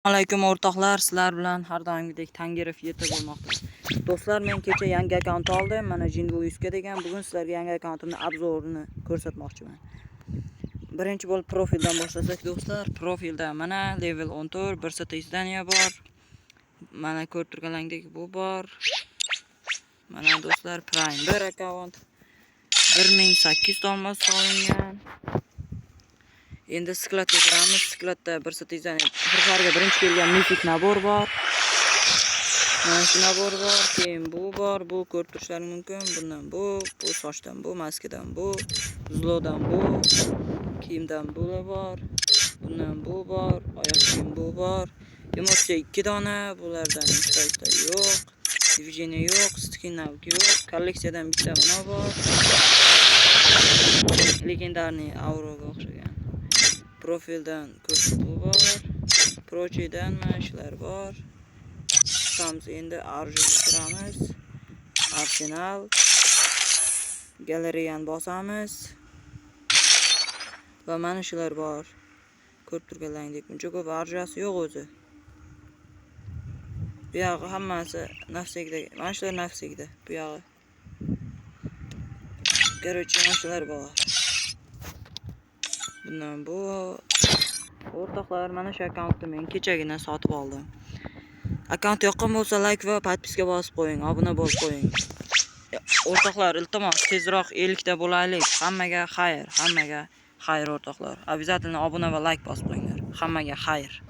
Alaykum, o'rtoqlar, sizlar bilan har doimgidek Tangirov yetib bo'lmoqda. Do'stlar, men kecha yangi akkaunt oldim. Mana, Jingle 100 degan. Bugun sizlarga yangi akkauntimni обзор ini ko'rsatmoqchiman. Birinchi bo'lib profildan boshlasak, do'stlar, profilda mana level 14, bir seta издание bor. Mana, ko'rib turganlaringdek, bu bor. Mana, do'stlar, Prime 1 akkaunt. 1800 olmos solingan. Endi склад ga kiramiz. Склад da bir seta издание, Free birinchi kelgan мифик набор bor. Mana shu набор bor, keyin bu bor, bu ko'rib turishlaring mumkin. Bundan bu, bu sochdan bu, maskadan bu, zlodan bu, kiyimdan bular bor. Bundan bu bor, oyoq kiyim bu bor. Emotsiya 2 dona, bulardan hech qaysida yo'q. Движение yo'q, skin навык yo'q. Kolleksiyadan bitta mana bor. Легендарный auroga o'xshagan. Profildan ko'rib bu bor. Прочий dan mana shular bor. Chiqamiz, endi оружие ga kiramiz. Arsenal. Galereyani bosamiz. Va mana shular bor. Ko'rib turganlaringdek, buncha ko'p оружие si yo'q o'zi. Bu yog'i hammasi навсегда. Mana shular навсегда bu yog'i. Короче, mana shular bor. Bundan bu, o'rtoqlar, mana shu akkauntni men kechagina sotib oldim. Akkaunt yoqqan bo'lsa, like va подписка bosib qo'ying, obuna bo'lib qo'ying. O'rtoqlar, iltimos, tezroq 50 ta bo'laylik. Hammaga xayr, hammaga xayr, o'rtoqlar. Обязательно obuna va like bosib qo'yinglar. Hammaga xayr.